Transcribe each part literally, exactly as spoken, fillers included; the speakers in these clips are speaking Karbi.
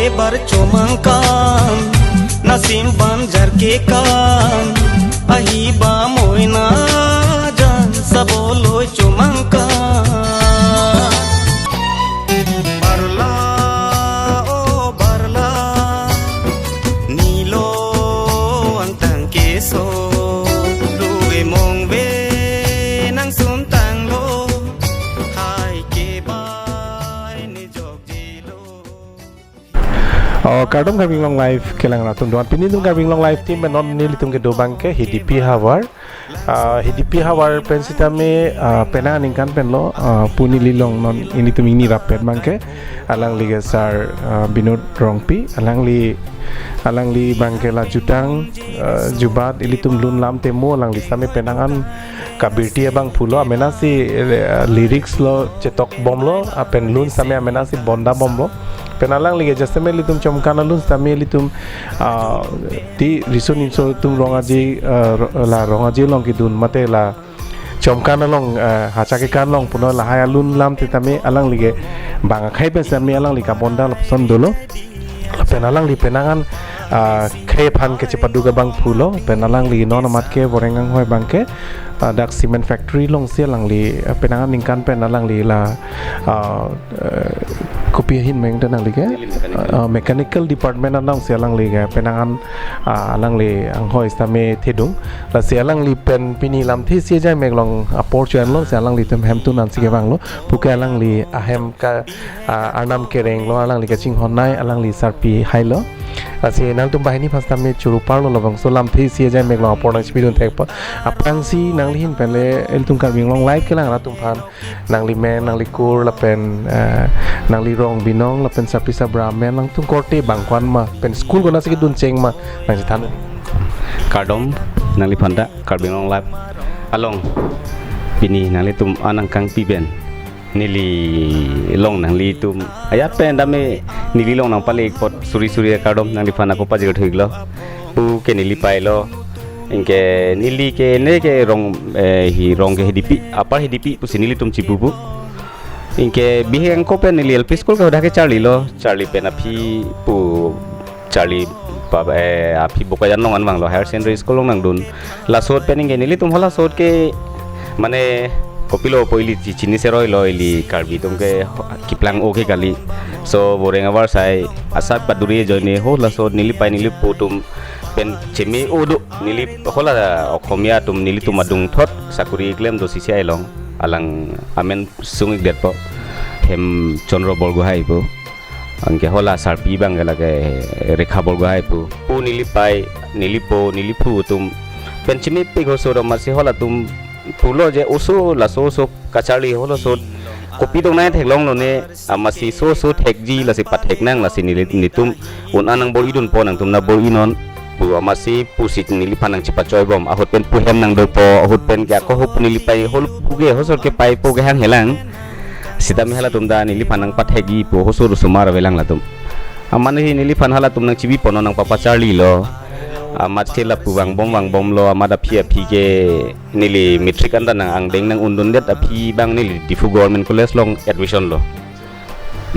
Ebar chomangkan, nasim banjar kekan, ahi ba moina jan sabolo chomangkan. Barla, o barla, nilo angtang keso, luwe mongve nang suntanglo, hai ke bai ni jok jilo. Oh, kardom Karbi Anglong Live kelang arat atum doan. Pini atum Karbi Anglong Live team pen non nelitum kedo abangke Hidipi Havar. Ah, Hidipi Havar pen sitame, ah, penang aningkan penlo, ah, pu neli long non ilitum ingni rappet abangke. Alangli ke sar, ah, Binod Rongpi, alangli, alangli abangke la jutang, ah, jubat ilitum lun lam temo, alangli sitame penang an kabirti abang pulo, amenasi, eh, lyrics lo chetok bomlo, ah, pen lun sitame amenasi bonda bomlo. Pen alangli ke just ilitum chomkan alun sitame ilitum, ah, ti riso nimso atum rong aji, ah, ro-, la rong aji along kedun mate la chomkan along, ah, hacha kekan along puno lahai alun lam sitame alangli ke bang akhei pen sitame alangli kabonda lapuson dolo. Pen alangli penang an, ah, khei aphan kechepaduk abang pulo, pen alangli non amat ke Boreng anghoi abangke, ah, dak cement factory alongsi alangli, ah, penang an ningkan pen alangli la, ah, eh, kopi ahin meng ta nangli ke? Neli mechanical. Ah, mechanical department alongsi alangli ke penang an, ah, alangli anghoi sitame thedung. Lasi alangli pen pini lamthe isi ajai mek along apor chuan lo, si alanglitum hemtun ansi kevanglo. Puke alangli ahem ka, ah, arnam kereng lo, alangli kachinghon nai, alangli sarpi hailo. Lasi nangtum banghini aphan sitame choro parlo labangso lamthe isi ajai mek along apor nangchipidun thekpo. Aphrangsi nangli ahin pen le ilitum Karbi Anglong Live kelang arat atum aphan, nangli men, nangli kur, lapen, eh, nangli rong binong, lapen sarpi sarbura men, nangtum korte bang ko-an ma, pen school konatsi kedun cheng ma, nangchethan. Kardom, nangliphan ta Karbi Anglong Live along, pini nanglitum anang kangpi pen neli long nanglitum ajat pen dame neli long nangpale apot suri suri akardom nangliphan ako pajir thuiklo. Puke neli pailo. Anke neli ke ne ke rong, eh, hi rong ke Hidipi, Upper Hidipi pusi nelitum chipupu. Anke bihek angko pen neli L P school ke hadak ke charlilo, charli pen aphi pu charli pa, eh, aphi Bokajan along an vanglo, higher secondary school along nangdun. Laso ahut pen anke nelitum hala ahut ke mane kopilo po ili chi-, chini seroi lo, ili Karbi atum ke keplang o ke kali. So Boreng avarsai asap paduri ajoine ho laso ahut neli pei neli po atum pen cheme o do, neli hala Okhomia atum nelitum adung thot sakuri klem do C C I along, alang amen sung-ik detpo, hem Chandra Borgohai pu. Anke hala sarpi abang ke lake Rekha Borgohai pu. Pu neli pei, neli po, neli phu atum pen chemepik oso do, amatsi halatum pulo je oso laso oso kacharli halaso ahut kopi dongnai theklong lone, amatsi oso oso thekji lasi pathek nang, lasi neli netum un-an nangbor-idunpo, nangtum nangbor-inon pu amatsi pusi neliphan nangchepachoi bom. Ahut pen pu hem nangdopo, ahut pen ke ako ho pu neli pei, hol pu ke halaso ahut ke pei po ke hang helang. Sitame halatum ta neliphan nangpathekji pu halaso ahut osomar avelang latum. Amat hi neliphan halatum nangchibi pono nangpapacharlilo. Amat ke lapu vangbom vangbomlo, amat aphi aphi ke neli matric anta nang angdeng nang-undundet aphi abang neli Diphu Government College along admission lo.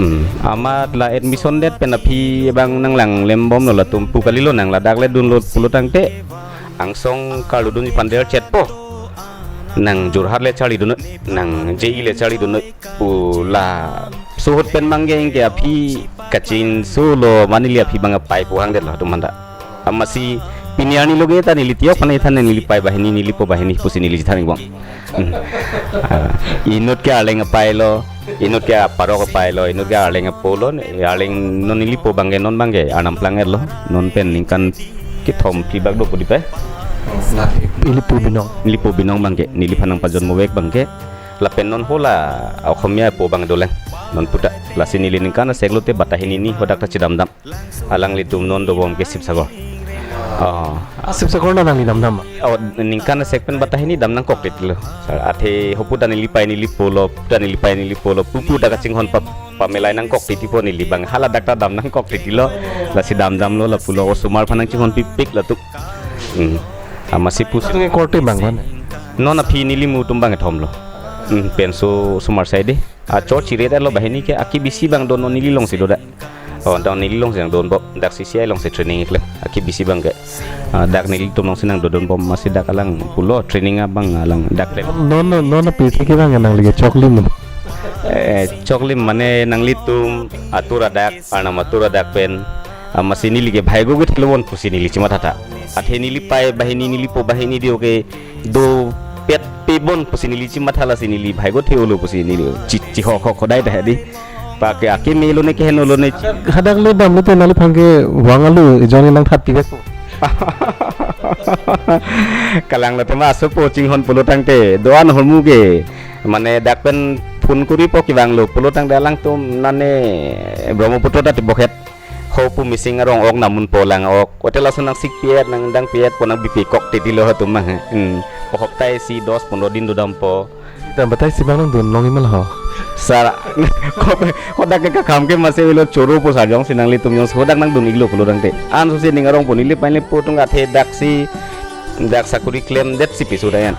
Hmm. Amat la admission det pen aphi abang nanglang lembomlo latum pu kalilo, nang ladak le dunlo pulo tangte angsong karlu dunji aphan der chetpo. Nang Jorhat le charlidun, nang J E le charlidun pu laso ahut pen abang ke anke aphi kachinso lo, mane neli aphi abang pei pu hangdetlo atum anta. Amatsi pini arni loge ta neli tiyok aphan ethan neli pei banghini, neli po banghini pusi neli chethan-ik bom. Hmm. Ah, inut ke Arleng apailo, inut ke aparok apailo, inut ke Arleng apolo, Arleng non neli po abang ke, non abang ke arnam plang-etlo, non pen ningkan kethom phli bak do pu di pei. Neli po binong. Neli po binong abang ke, neliphan nangpajonmo vek abang ke, lapen non hala Okhomia po abang dolang, non puta. Lasi neli ningkan asek lote batta hini ni hadak ta chedamdam. Alanglitum non dobom ke Sibsagar. Oh. Ah, Sibsagar na nangli damdam ma? Oh, ningkan asek pen batta hini dam nangkok titlo. Athe ho puta neli pei neli polo, puta neli pei neli polo, pupu ta kachinghon pa, pamelai nangkok titi po neli abang. Hala dak ta dam nangkok titilo. Lasi damdamlo lapulo, osomar aphan nangchinghonpipik latum. Hmm. Amatsi pusi. Atum ke korte bang ko-an? Non aphi neli mu atum abang kethomlo. Hmm, penso osomar sai de. Achor chiret lo banghini ke, aki bisi abang do non neli alongsi do da. Oh, dak neli alongsi nangdonbom, dak C C I alongsi training keklem, aki bisi abangke. Ah, dak nelitum alongsi nangdodonbom, amatsi dak alang pulo training abang alang dak klem. Non non non apirthe kevang nangli ke choklim. Eh, choklim mane nanglitum atur adak, Arnam atur adak pen, amatsi neli ke bhaigo ke thilo bon pusi neli chimathatha. Athe neli pai banghini, neli po banghini dei ke dopet pe bon pusi neli chimatha, lasi neli bhaigo thelo pusi neli chi, chihok hok hodai ta hedi. Pake ake melo ne keheno lo ne. Hadak le damlote nangliphan ke vang alu ejon nangthat pivek po. Kalang lote ma asopo chinghon pulo tangte do-an ahormu ke. Mane dak pen phone koripo kevanglo pulo tangte alangtum nane Brahmaputra ta tibokhet. Ho pu missing arong ok namun po lang ok. Hotel aso nangsik piet, nangdang piet, po nangbipi kok titi lo hatum mang. Hmm. Po hopta isi dos pondro din dodampo. Dam batai si bang nangdun long imal ho. Sar, ko, kodak ke kakam ke amatsi ilo choro po sarjong si nanglitum jongsi kodak nangdun iglo pulo tangte. Anso si ning arong po neli pai le po tung athe dak si, dak sakuri klemdet si piso dayan.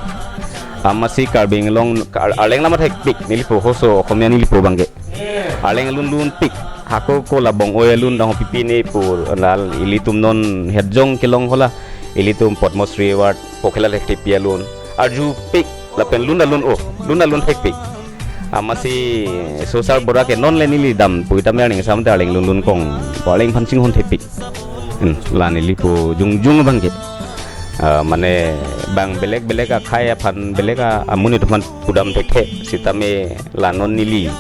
Amatsi Karbi Anglong, Ar-, Arleng lam athekpik, neli po hoso, Okhomia neli po abangke. Arleng alun lunpik, hako ko labong oi alun dang pipi ne po, lal ilitum non hetjong kelong hola, ilitum Padma Shri Award, pokhela thekthepi alun. Arjupik, lapen lun alun o, lun alun thekpik. Amatsi Sosar Bora ke non le neli dam, puita mer ning samte Arleng lun lunkong, Arleng aphan chinghon thepik. Hmm, la neli po jongjong abangke. Ah, mane bang belek belek akhei aphan belek a amonit aphan pudam thekthe sitame la non neli.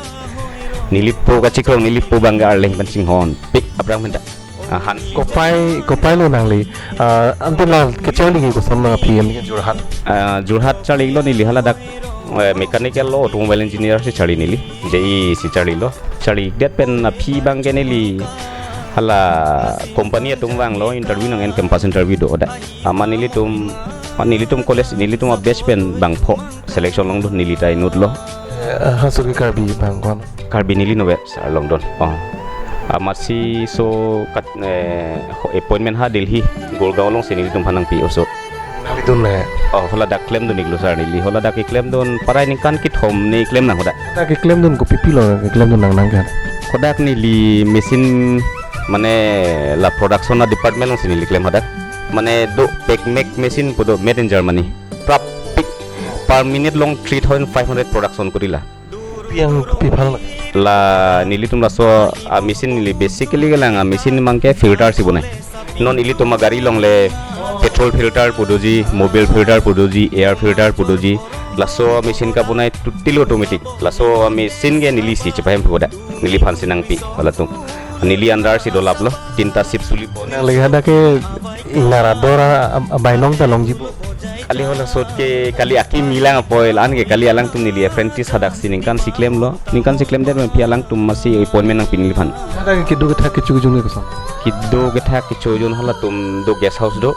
Neli po kachikrong neli po abangke Arleng aphan chinghonpik aphrang penta. Ah, han. Kopai, kopai lo nangli. Ah, ante la kecharli ke koson ma aphi em Jorhat. Ah, Jorhat charlilo neli haladak, eh, mechanical lo, automobile engineer si charli neli. J E E si charlilo. Charlidet pen aphi abangke neli hala company atum vanglo interview nang-en campus interview do dak. Amat nelitum, amat nelitum college, nelitum a-batch pen bangpho selection longdun neli ta inut lo. Eh, ha suki Karbi bang kon. Karbi neli nove sar longdun. Oh. Amatsi so kat, eh, ho-, appointment ha Delhi, Gurgaon alongsi nelitum aphan nangpi oso. Nangli dun le. Oh, haladak klemdun iklo sar neli. Haladak keklemdun parai ningkan kethom ne klem nang hodak. Dak keklemdun kopi pilo keklemdun nang nang kan. Kodak neli machine mane la production a department alongsi neli klem hadak. Mane do pack make machine pu do made in Germany. Prap pik per minute along three thousand five hundred production korila. Piang pi phan la. La nelitum laso a machine neli basically kelang a machine abangke filter si bonai. Non ilitum agari along le petrol filter pu doji, mobil filter pu doji, air filter pu doji. Laso machine kabonai totally automatic. Laso machine ke neli si chepahem pu dak. Neliphan si nangpi halatum. Neli under si dolaplo, tinta sip suli po. Nangli hadak ke ingnar ador a, a, abainong ta longji po. Kali halaso ke kali aki milang apoil an ke kali alangtum neli apprentice hadak si ningkan si klemlo. Ningkan si klemdet aphi alangtum amatsi appointment nangpi neliphan. Hadak ke kedo kethak kecho jun ke koson. Kedo kethak kecho jun halatum do guest house do.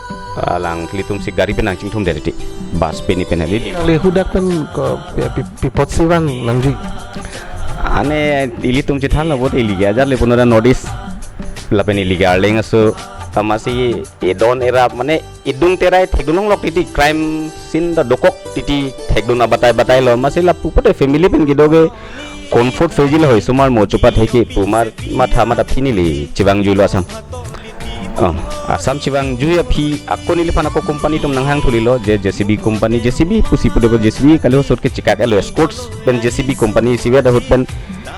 Alang ilitum si gari pen nangchingthum det ti. Bus pen ni pen hali. Nangli hadak pen ko pi, pi, pi apotsi vang nangji. Ane ilitum chithan lo bot ili ke ajat le puno da North East. Lapen ili ke Arleng aso amatsi edon erap mane edung terai thekdun longlok titi crime scene ta dokok titi thekdun abatai batai lo amatsi lapu pote family pen kedo ke comfort phase lo hoi sumar mo chupat heke pumar matha mata aphi neli chevangjuilo Assam. Oh, Assam chevangjui aphi ako neliphan ako company atum nanghang thulilo je J C B company J C B pusi pude ko J C B kali hosot ke chikak elo Escorts pen J C B company isivet ahut pen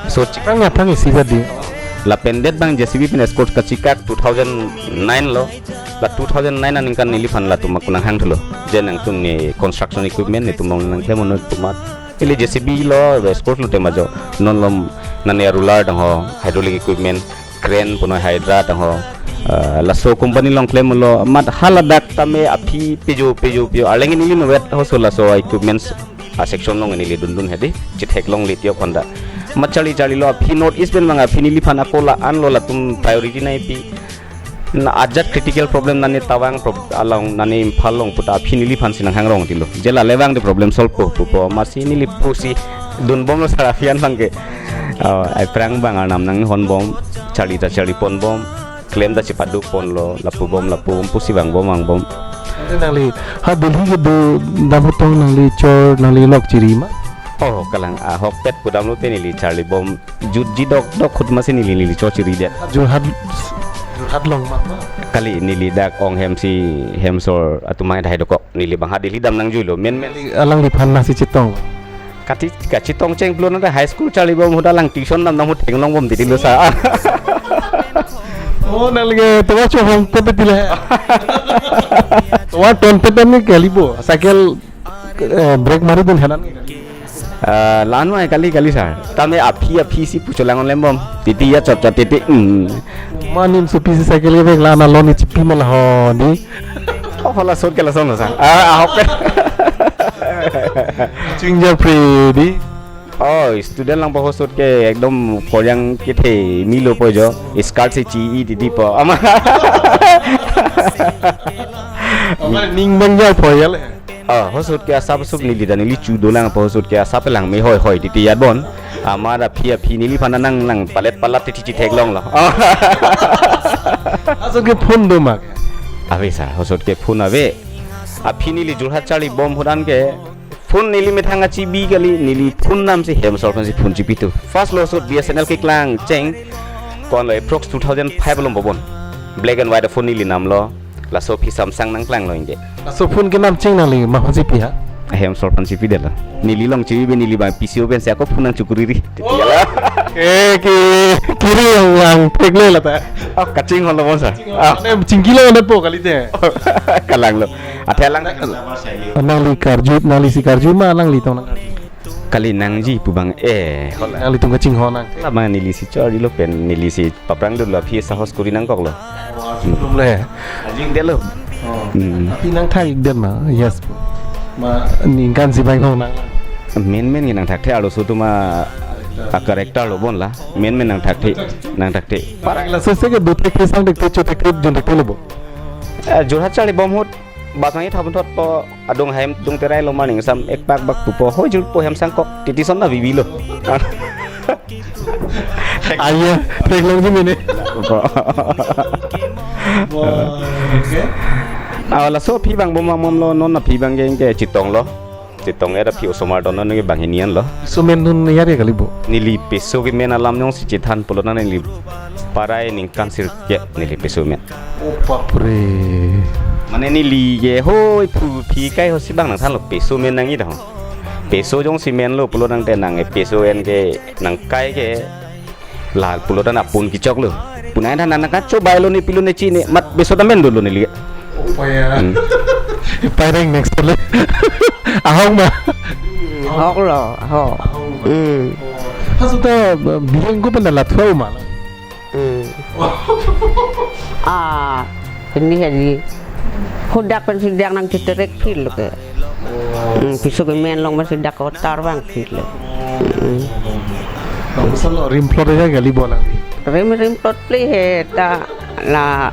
so chikak Aphrang aphrang isivet dei. Lapen det abang J C B pen Escorts kachikak two thousand nine lo. La two thousand nine aningkan neliphan latum ako nanghang thulo. Je nangtum ne construction equipment netum along nangklem unut pumat. Ili J C B lo, Escorts lo tema jo. Non lom nane ruler tang ho, hydraulic equipment, crane punoi hydra tang ho. Eh, laso company along klemlo, amat haladak tame aphi pejo, pejo, pejo. Arleng neli novet hoso laso equipments a section along neli dundun hedi, chithek longle tiok honda. Amat charli charlilo aphi North East pen abang aphi neliphan ako la-an lo latum priority nangpi. Na ajat critical problem nane Tawang prob-, along nane Imphal along puta aphi neliphan si nanghang rong tilo. Je la le vang de problem solve po, po, po. Amatsi neli pusi dunbomlo sar aphi an abangke. Oh, aphrang abang Arnam nanghonbom, charli ta charli ponbom, klem ta chepaduk ponlo, lapu bom, lapu bom, pusi vangbom, vangbom. Ante nangli, ha Delhi kedo dam hutong nangli chor, nangli lok chiri ma? Oh, kalang ahokpet pudamlote neli charlibom jutji dokdok ahut masi neli neli chochiri det. Jorhat, Jorhat along ma? Kali, neli dak Ong Hemsi Hemsor atum hai dahai dokok. Neli bang ha Delhi dam nangjuilo. Men men. Alangliphan nasi chetong? Kati, kachetong cheng pulo nangte high school charlibom ahut alang tuition dam nang ahut theklongbom titi lo sa. Oh, nangli ke tovar chohong pet titi le. Tovar ton pet ni kalibo. Cycle, eh, brake mari dun henan. Ah, la-an mai kali kali sir. Tame aphi aphi si pucholang lembom. Titi ya chot chot titi. Hmm. Manin supi si cycle ke bek la-an alon ni chipi mala ho di. Oh, hala sot ke lason sa. Ah, ahok. Chingja pre di. Oh, student lang po ahut ke ekdom koryang kethe milo po jo. Skirt si chi-i titi po. Ama. Ama ning bang ja po ya le. Ah, ahut ke asap sup neli dan neli chudo lang po ahut ke asap lang me hoi hoi titi yat bon. Ama da aphi aphi neliphan nang nang palet palat titi chitheklonglo. Ahut ke phone do ma? Ave sir, ahut ke phone ave. Aphi neli Jorhat charlibom ahut an ke phone neli methang achibi kali, neli phone namsi Hemsor aphansi phone chipi tu. First lo ahut B S N L keklang cheng. Konlo approx two thousand five along bobon. Black and white phone neli namlo. Laso aphi Samsung nangklanglo ingke. Laso phone kenam cheng nangli ma aphan chipi ha? Hemsor aphan chipi detlo. Neli along chibi be neli bang P C O pensi ako phone nangchukuriri. Titi ya la. Eh, ke, kiri yang lang pek le lata. Oh, kachinghonlo bon sir. Ah. Ne chingkilo ne po kalite. Kalanglo. Athe alang. Nangli karju, nangli si karju ma nangli tong nang. Kali nangji pu bang, eh, hola. Nanglitum kachinghon nang. Lama neli si chorilo pen neli si paprang dunlo aphi sahos kuri nangkoklo. Belum le. Ajing detlo. Oh. Hmm. Aphi nangthak-ik det ma? Yes. Ma ningkan si bang hong nang. Men men nangthakthe, arloso atum a character lo bon la. Men men nangthakthe, nangthakthe. Para la sese ke do thek sang thek cho thek jun thek lo bo. Eh, Jorhat charlibom ahut bas nangji thapun thot po adung hem dung terai lo maning sam ek pak bak pupo hoi jul po hem sangkok titi son na bibi lo. Ayo, theklongji mene. Wah, oke. Ah, laso aphi bang bom bang bomlo non aphi bang ke ke chetonglo. Chetong era aphi osomar don non ke bang hinian lo. Sumen nun yari kali bo. Neli peso kemen alam jongsi chethan pulo nang neli parai ningkan sirkep neli peso men. Oh, bapre. Mane neli ke hoi phu phi kai ho si bang nangthanlo peso men nangji da ho. Peso jongsi menlo pulo nangte nang e peso en ke nangkai ke la pulo ta apun kechoklo. Punai than nang kachobailo ne pilo ne chine mat peso ta men dolo neli. Oh, paya. Hmm. Paireng next le. Ahok ma. Ahoklo, ahok. Hmm. Hasu ta, uh, bireng ko pen la thua ma. Hmm. Ah, ini hari. Hodak pen si dak nangchiterek phil ke. Hmm, peso kemen along ma si dak kotar bang phil. Hmm. Bang pasal lo rim plot aja kali bola. Rim, rim plot le he ta la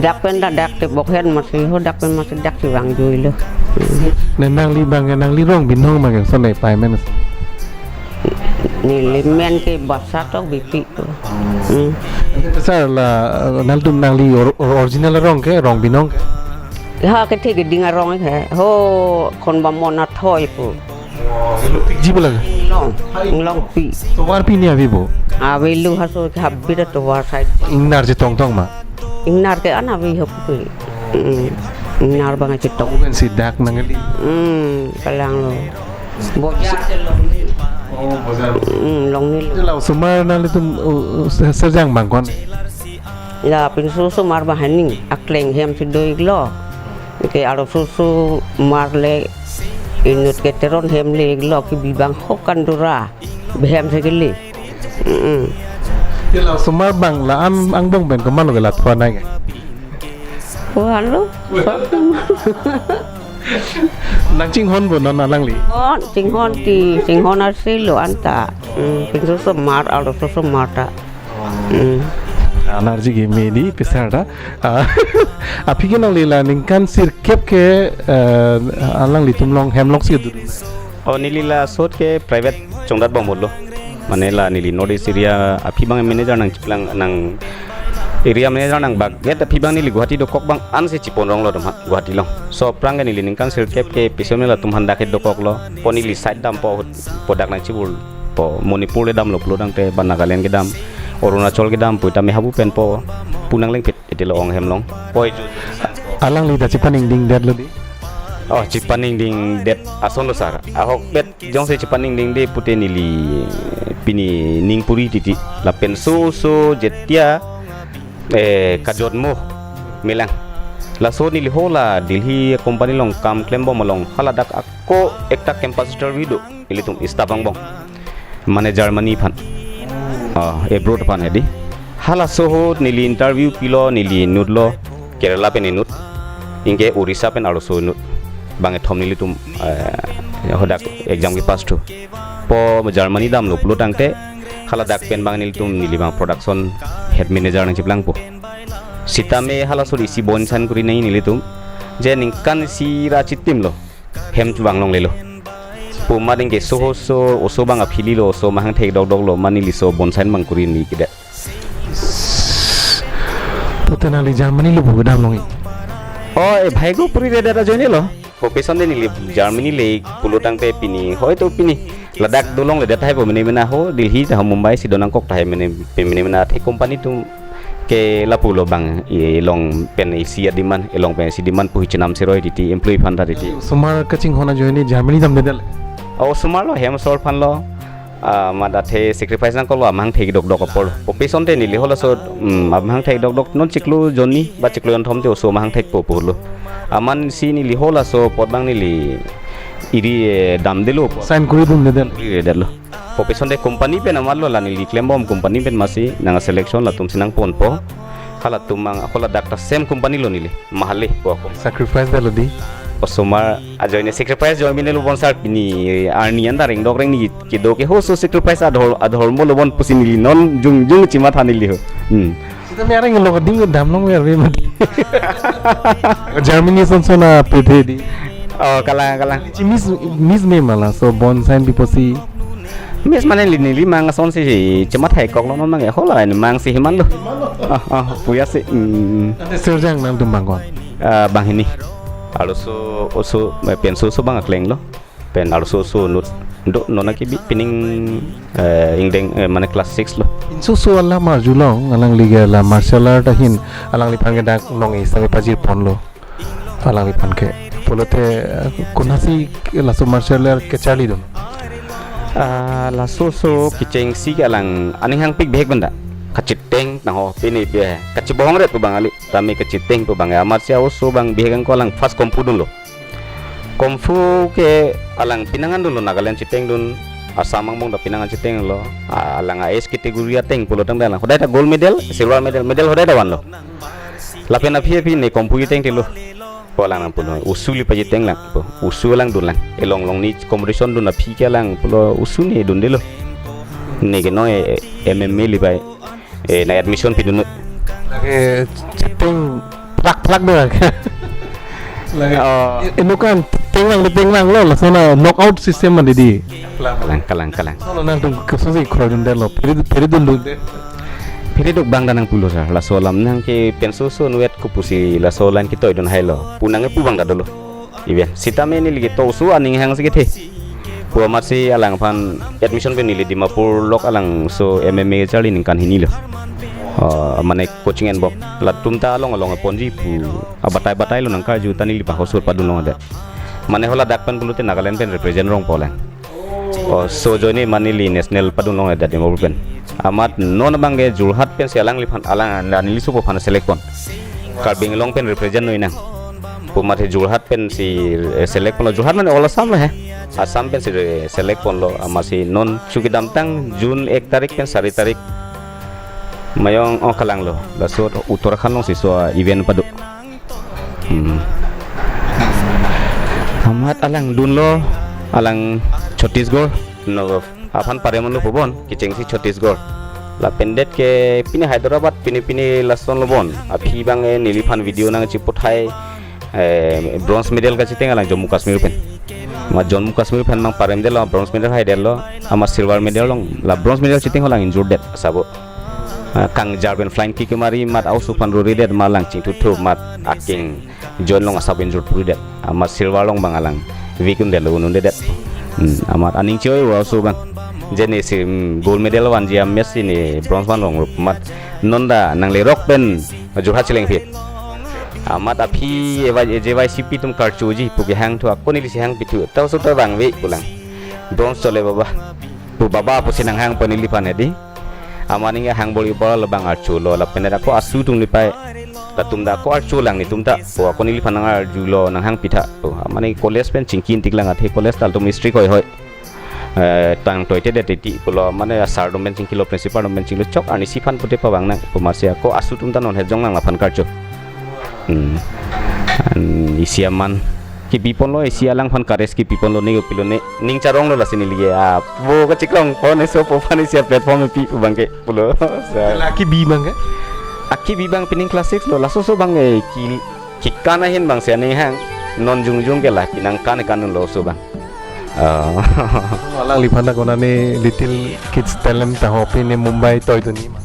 dak pen ta dak te bok hen masi hodak pen masi dak si vangjuilo. Hmm. Ne nangli bang nangli rong binong ma ke sonai paimen. Neli men ke basa tok bipi. Hmm. Sir la, uh, nangtum nangli or-, or-, original rong ke, rong binong ke? Ha, kethe keding arong ke. Ho, khon ba mon athoi pu. Ji bola ke? Long, long pi. Tovar pi ni avi bo? Avelo haso ke habit tovar side. Ingnar chetong tong ma? Ingnar ke an avi hop ke. Hmm. Ingnar bang chetong. Bukan si dak nangli. Hmm, kalanglo. Bojar ke longnil. Oh, bojar. Hmm, longnil. Ila osomar nanglitum, uh, se-, sejang bang kon? La pinso osomar bang haning akleng hem si do-iklo. Ke arloso osomar le inut ke Teron hem le-iklo kebi bang ho kandura behem si kele. Hmm. Ila osomar bang la-an angbong pen komatlo ke la thua nai ke? Oh, halo. Nangchinghon bo non alangli? Oh, chinghon ti, chinghon asi lo anta. Hmm, pinso osomar, arloso osomar ta. Hmm. Anarji ke medi pesar ta. Ah, aphi ke nangli la ningkan sirkep ke, eh, alanglitum along hem along si dun. Oh, neli la ahut ke private chongdat bang bolo. Mane la neli North East area aphi bang manager nangchiplang nang Area manager nangbak, get aphi abang neli Guwahati dokok abang ansi chipon ronglo atum ha, Guwahati along. So aphrang ke neli ningkan sirkep ke piso neli atum aphan dak dokoklo. Po neli side dampo ahut, po dak nangchibur, po Manipur le damlo pulo tangte, ba Nagaland kedam, Arunachal kedam pu tame habu pen po, pu nanglengpit, iti lo ong hem along. Po iju. Alangli ta chepaningdingdetlo dei. Oh, chepaningdingdet ason lo sir. Ahokpet jongsi chepaningdingde pute neli pini ning puri titi. Lapen oso oso jetia, eh, kajotmo melang. Laso neli hala Delhi company along kam klembom along, hala dak ako ekta campus interview do, ilitum staff angbong. Mane Germany aphan. Ah, abroad aphan hedi. Halaso ahut neli interview pilo, neli inutlo, Kerala pen inut. Anke Orissa pen arloso inut. Bang kethom nelitum, eh, hadak exam kepass thu. Po Germany damlo pulo tangte, hala dak pen abang nelitum, neli abang production head manager nangcheplangpo. Sitame halaso ahut isi bon sign kuri nangji nelitum. Je ningkan isi ra chitimlo. Hem chevang longlelo. Pu amat anke oso oso, oso abang aphi lilo, oso mahang thek dokdoklo, mane neli oso bon sign abang kuri nangji kedet. Pute nangli Germany lo pu kedam longji. Oh, eh, bhai ko puri redet ajoinelo. Profession de neli Germany le pulo tangte pini, hoito pini ladak dolongledet tahai po mene mena ho, Delhi ta ho, Mumbai si donangkok tahai mene, mene mena athe company atum ke lapulo bang, eh, along pen isi a-demand, along pen isi demand pu hi chenam seroi titi, employee aphan ta titi. Osomar kachinghon ajoine Germany damdedetlo. Oh, osomar lo, hem osomar aphan lo. Ah, amat athe sacrifice nangkoklo, amahang thek dokdok apor. Profession te neli halaso, mm, amahang thek dokdok, non chiklo jonni ba chiklo jonthom te oso amahang thekpo pulo. Amatsi neli halaso apot abang neli iri, eh, damdelo. Sign kuri dundedet. Kuri dundedet lo. Profession te company pen amatlo, la neli klembom company pen amatsi nang selection latumsi nangponpo. Halatum abang, ako ladak ta same company lo neli. Mahale po ako. Sacrifice detlo dei. Osomar ajoine sacrifice ajoine lo bonsar pini arni anta rengdok rengni kedo ke ho oso sacrifice adhor, adhormo lo bon pusi neli non jongjong chematha neli ho. Hmm. Sitame areng lo ding damlong ver ve mati. Germany ason ason apethe dei. Oh, kalang, kalang. Chi miss, miss me ma laso bon sign pi pusi. Miss mane neli, neli abang asonsi chematha-ik koklo, non abang ke hala neli abangsi heman lo. Ah, ah, puya si. Hmm. Ante sirjang nangtum bang ko-an? Ah, banghini. Arloso oso, eh, pen oso oso abang aklenglo. Pen arloso oso inut do, non ke bi pining, eh, ingdeng, eh, mane class six lo. Pinso oso alam arjulong, alangli ke la martial art ahin, alangliphan ke dak nong-e sitame pajirponlo. Alangliphan ke. Pulote, eh, konatsi laso martial art kecharlidun? Ah, laso oso kechengsi ke alang aning hangpik bihek benda. Kacheteng nang ho, pini bihek. Kachebohong ret pu abang kali. Tame kacheteng pu abang. Amatsi oso abang bihek angko alang first kung fu dunlo. Kung fu ke alang pinangan dunlo, Nagaland chetengdun, Assam angbong ta pinangan chetenglo. Ah, alang highest category ateng pulo tangte alang hodai ta gold medal, silver medal, medal hodai ta vanlo. Lapen aphi aphi ne kung fu chetengtelo. Ko alang nangpulo, oso le pajiteng lang, po, oso alang dun lang. Along along ne competition dun aphi ke alang pulo oso ne dundelo. Ne ke non, eh, M M A le pai. Eh, nang admission pidun. Lake cheteng plak plak do. Lake, oh, eh, inutkan tenglang, tenglang lo, lason a knockout system mati dei. Kalang, kalang, kalang. Solo nangtum kosonsi kroidundetlo, phere, phere dundunde. Phere duk abang ta nangpulo sir, laso alam nang ke pinso oso inutvet ko pusi laso alam ketoidun hailo. Pu nang kepu abang ta dolo. Even sitame neli ke to oso aning hangsi kethe. Pu amatsi alangphan admission pen neli Dimapur lok alangso M M A kecharli ningkan hini lo. Oh, mane coaching enbok. Latum ta along along ponji pu. Abatai batai lo nangkarju ta neli pa hosur padun longdet. Mane hala dak pen pulote Nagaland pen represent rongpo lang. Oh, oso ajoine mane neli national padun longdet Dimapur pen. Amat non abang ke Jorhat pensi alangliphan alang, la neli sopo aphan select pon. Karbi Anglong pen represent noi nang. Pu amat he Jorhat pensi, eh, select ponlo, Jorhat mane all Assam lo he. Assam pensi, eh, select ponlo, amatsi non chu kedamtang June ek tarik pen sari tarik. Mayong, oh, kalanglo. Laso Uttarakhand alongsi laso event pado. Hmm. Amat alang dunlo, alang Chhattisgarh. No, aphan pare manlo pu bon, kechengsi Chhattisgarh. Lapen det ke pini Hyderabad, pini pini lason lo bon. Aphi abang, eh, neliphan video nangchiputhai, eh, bronze medal kacheteng alang Jammu Kashmir pen. Amat Jammu Kashmir pen abang paremdetlo, bronze medal haidetlo, amat silver medal long. La bronze medal cheteng alang injured det, sabo. Ah, kangjar pen flying kick kemari amat a-oso aphan ruridet amat alang chingthuthu amat akeng joint along asap injured puridet. Amat silver along abang alang vekun detlo un'undedet. Hmm, amat aning choi a-oso abang. Jeni si, hmm, gold medal vanji a-match si ne bronze van rong rup amat non ta nanglerok pen Jorhat chelengphit. Amat aphi eva J Y C P atum karchuji pu kehangthu ako neli si hangpithu. Ta oso ta vangve pu lang. Bronze chole baba. Pu baba pusi nanghang pen neliphan hedi. Amat ningke hangbor-i apor labang archulo lapen ako asu atum nepai. Latum ta ako archu lang netum ta. Pu ako neliphan nangarjulo nanghangpitha. Pu amat ne college pen chingki intik lang athe college ta latum strict hoihoi. Eh, tang toite det titi pulo mane sir atum pen chingkilo principal atum pen chinglo chok arnisi aphan pute pavang nang pu amatsi ako asu atum ta non hejong lang laphan karchu. Hmm. An isi aman kipi ponlo isi alangphan courage kipi ponlo ne upilo ne ning charonglo lasi neli ke. Ah, vo kachiklong pon eso po aphan isi a-platform pi pu abangke pulo. Sa- La kibi abangke? Akibi abang pining class six lo laso oso abang eh ki kikan ahin abang si aning hang non jongjong ke la pinang kan kan lo oso abang. Ah. Alangliphan ta konane Little Kids Talent ta ho pine Mumbai toidunji ma?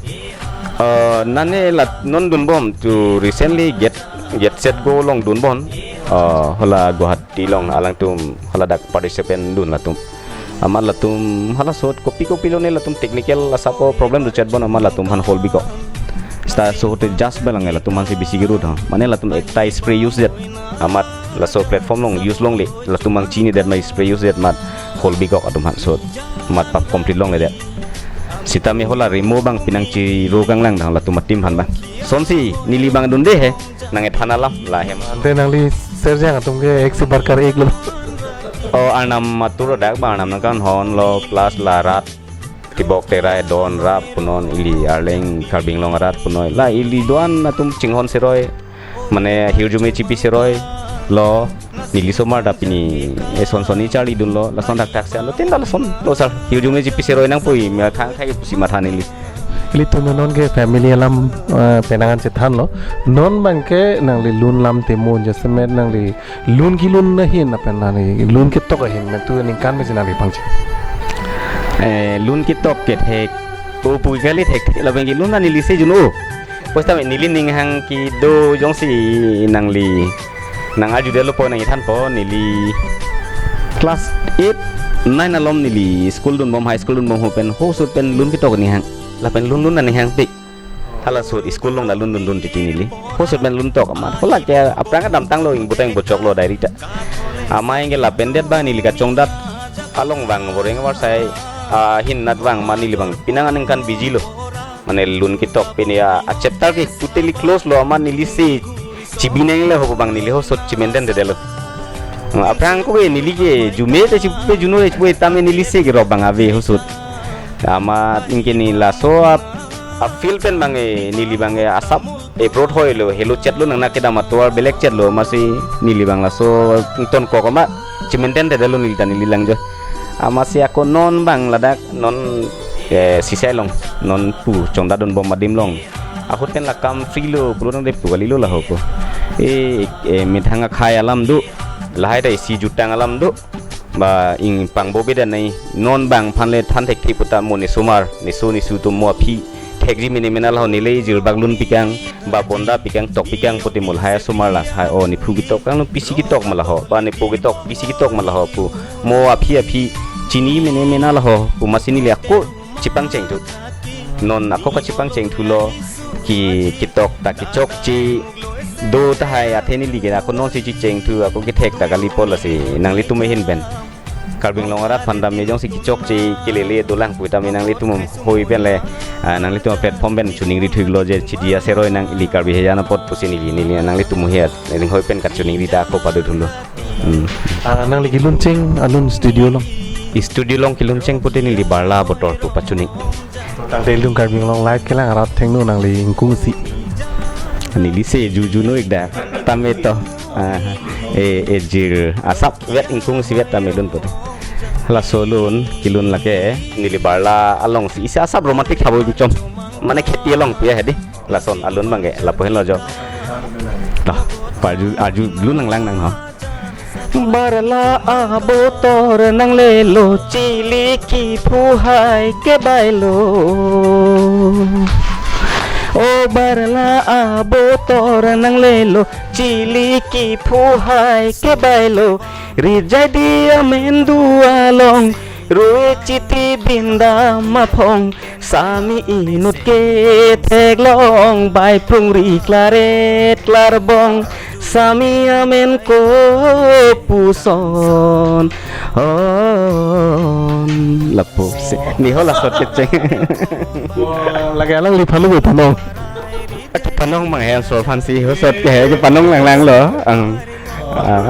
Eh, nane la non dunbom tu recently Get Get Set Go along dunbom. Eh, hala Guwahati along alangtum hala dak participant dun latum. Amat latum hala sot kopi kopi lone latum technical asap problem do chat bon amat latum aphan hol bikok. Seta so hote just belang latum aphansi bisi gerut ha. Mane latum ekta spray use det. Amat laso platform along use longle. Latum abang chinidet ma spray use det amat hol bikok atum aphan sot. Amat pap complete longledet. Sitame hala remo abang pinang chiro kanglang dang latum a-team aphan abang. Sonsi neli abang dunde he. Nang-ethan alam lahem. Ante nangli Serjang atum ke ek se barkar ek lo. Oh, Arnam atur dak abang Arnam nangkanghonlo plus la rat. Tibok Terai Don rap punon ili Arleng Karbi Anglong arat punoi. La ili do-an atum chinghon seroi. Mane hirjume chipi seroi lo neli somar ta pini eson soni charli dunlo lason dak dak se anlo tinta lason lo sir hirjume chipi seroi nangpui me khang khai pusi matha neli. Ilitum non ke family alam, eh, penangan chethanlo. Non abangke nangli lun lam temo jasemet nangli lun kelun ahin lapen nangli lun ketok ahin metu ningkan me si nangli pangche. Eh, lun ketok kethek. O pu kali thekthek labang kelun neli se juno. Posta me neli ning hang kedo jongsi nangli nang arjudetlo po nang-ethanpo neli class eight, nine alom neli school dunbom, high school dunbom ho pen ho sot pen lun ketok ning hang. Lapen lun lun ning hangpik. Hala sot school along ta lun lun lun titi neli. Ho sot pen lun tok amat. Hala ke aphrang kedamtanglo ingbutang ingbutchoklo diary ta. Amei ke lapen det abang neli kachongdat along abang boreng varsai ahin nat abang amat neli abang pinang aningkan busy lo. Mane lun ketok pine a, a chapter ke totally close lo amat neli si chibineng le ho abang neli ho sot chimaintain detlo. Aphrang ko ke neli ke jume te chipe juno te chipe tame neli si kerok abang ave ho sot. Amat ingke neli laso a, a field pen abang eh, neli abang eh, asap abroad hoilo helo chetlo nang nak kedam atovar belek chetlo amatsi neli abang laso ingtonkok amat chimaintain detlo neli ta neli langjo. Amatsi ako non abang ladak non eh, sisai along non pu chongdat dunbom adim along. Ahut pen la kam free lo pulo nang de pu kali lo la ho ko. Eh, eh, methang akhai alam do. Lahai ta isi jutang alam do. Ba ing pangbo beda nai non abang aphan le than thekthe puta mo ne somar ne so ne su atum mo aphi thekji mene mena la ho neli jirbak lun pikang ba bonda pikang tok pikang pute mo lahai somar la hai o ne phu ketok kanglo pisi ketok ma la ho ba ne po ketok pisi ketok ma la ho pu mo aphi aphi chini mene mena la ho pu amatsi neli ako chepangcheng thu. Non ako kachepangcheng thulo ki ketok ta kechokche do tahai athe neli ke ako nonsi checheng thu ako kethek ta kali po lasi nanglitum ahin pen. Karbi Anglong arat aphan tame jongsi kechokche kelele dolang pu tame nanglitum hoi pen le, ah, nanglitum platform pen choningri thuklo je chidi aseroi nang ili Karbi hejan apot pusi neli neli nanglitum hoi at. Ning hoi pen kachoningri ta ako pado thulo. Hmm. Ah, nangli keluncheng alun studio along? Studio along keluncheng pute neli Barla Botor pu pachuning. Tangte ilitum Karbi Anglong live kelang arat thengno nangli ingkung isi. Neli se juju no ikda tame to. Ah, eh, eh, jir asap vet ingkung isivet tame lun pute. Laso lun kelun lake neli Barla alongsi isi asap romantic habo ingchom. Mane kheti along pu ya hedi. Lason alun abangke lapu henlo jo. Toh, parju arju lun nanglang nang ho. Barla Abotor nanglelo chili kephu hai kebailo. O barla abotor nanglelo, chili kiphu hai kebailo, rijai di amen du along, rue chiti binda maphong, sami inut ketheklong, bai prungri klaret klarbong, sami amen kopuson. On lapu si. Ni ho laso kecheng. Wah, lake alangliphan lo panong. Panong mang hen so phan si ho sot ke he panong lang lang lo. Ang. Ah.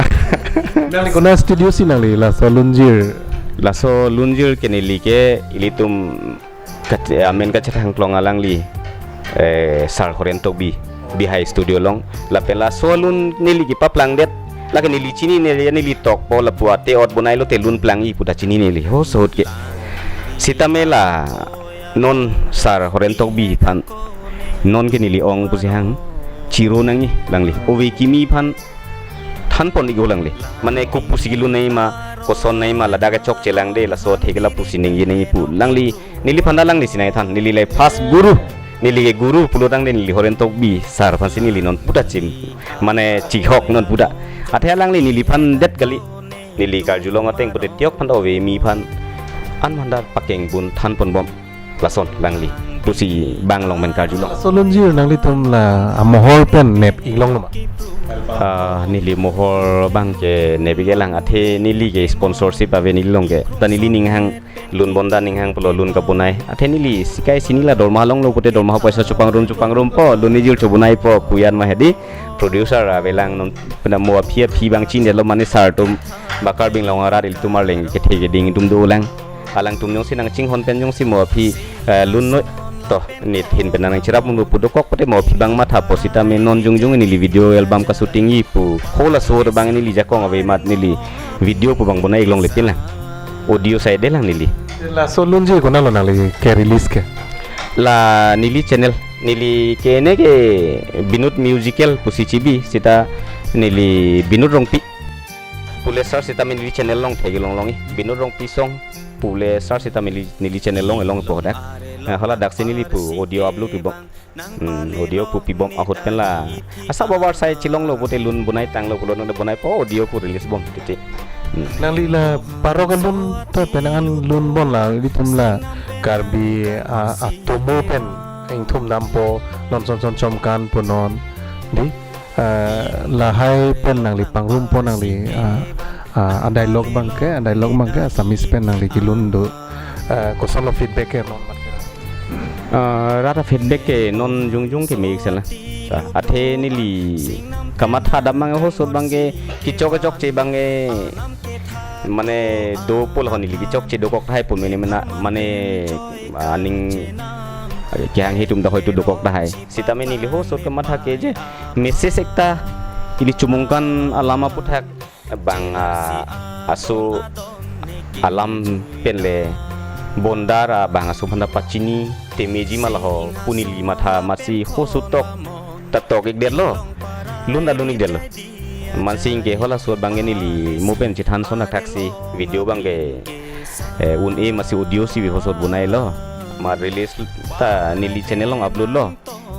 Nangli konat studio si nangli laso lunjir? Laso lunjir ke neli ke ilitum kat-, amen kachethang klong alangli, eh, Sar Horen Tokbi, Bihai Studio along. Lapen laso alun neli kepaplang det. Lake neli chini neli, neli tokpo lapu ate ot bonai lote lun plangji puta chini neli. Ho sot ke. Sitame la non Sar Horen Tokbi aphan. Non ke neli ong pusi hang. Chiro nangji langli. Ove kimi aphan thanpon ik-o langli. Mane kopusi kelun nangji ma, koson nangji ma, ladak kechokche lang de, laso athe ke lapusi ningje nangji pu. Langli, neliphan ta langli si nangthan, neli le first guru. Neli ke guru pulo tangte neli Horen Tokbi Sar aphan si neli non puta chim. Mane chihok non puta. Athe alangli neliphan det kali. Neli karjulong ateng pute tiok aphan ta ove kimi aphan. An aphan ta pakeng pon thanpon bom. Lason langli pusi bang along pen karjulong. Laso lunjir nanglitum la amohor pen nep ik longlo ma? Ah, neli mohor abang ke nep ik-e lang, athe neli ke sponsorship ave neli along ke. Ta neli ning hang lun bon ta ning hang pulo lun kabonai. Athe neli sikai sini la dorma longlo pute dorma poisa chopangrum chopangrum po, lun ijir chobonai po, puyan ma hedi producer ave lang non pena mo aphi aphi bang chin delo mane Sar atum bakar bing long arat ilitum arleng kethe keding atum do lang. Alangtum jongsi nangchinghon pen jongsi mo aphi, eh, lun noi to nit hin pen nangcherap mun pu dokok pute mo aphi bang matha po sitame non jongjong neli video album ka shooting ji pu. Ho laso abang neli jakong ave mat neli video pu bang bonai ik longle pin lang. Audio side lang neli. Laso lunjir konat lo nangli ke release ke? La neli channel, neli ke ne ke Binut Musical pusi chibi sita neli Binut Rongpi. Pule search sitame neli channel along thek-e longlong ji. Binut Rongpi Song pule search sitame neli, neli channel along along po dak. Eh, hala dak si neli pu audio upload pi bom. Hmm, audio pu pi bom ahut pen la. Asap abar sai chilonglo pute lun bonai tanglo pulo nang bonai po audio pu release bom titi. Hmm. Nangli la parok alun ta penang an lun bon la ilitum la Karbi, ah, atomo pen ingthum dampo non son son chomkan punon. Di? Eh, lahai pen nangli pangrumpo nangli, ah, ah, a-dialogue abang ke, a-dialogue abang ke Assamese pen nangli kelun do, eh, kosonlo feedback ke non mat ke? Eh, rat a-feedback ke non jongjong ke me-ik sela. Sa, athe neli kamatha dam abang ho sot abang ke kechok kechokche abang ke mane do pul ho neli kechokche dokok tahai pun mene mena mane aning kehang hitum dak hoitu dokok tahai. Sitame neli ho sot kamatha ke je message ekta ili Chomangkan alam aputhak bang, ah, aso alam pen le bondar, ah, bang aso aphan ta pachini temeji ma laho pu neli matha masi ho sot tok ta tok ik detlo. Lun ta lun ik detlo. Mansing ke hala sot abang ke neli mo pen chethan son thakthak si video abang ke, eh, un-e masi audio si ho sot bonailo. Ma release ta neli channel along upload lo.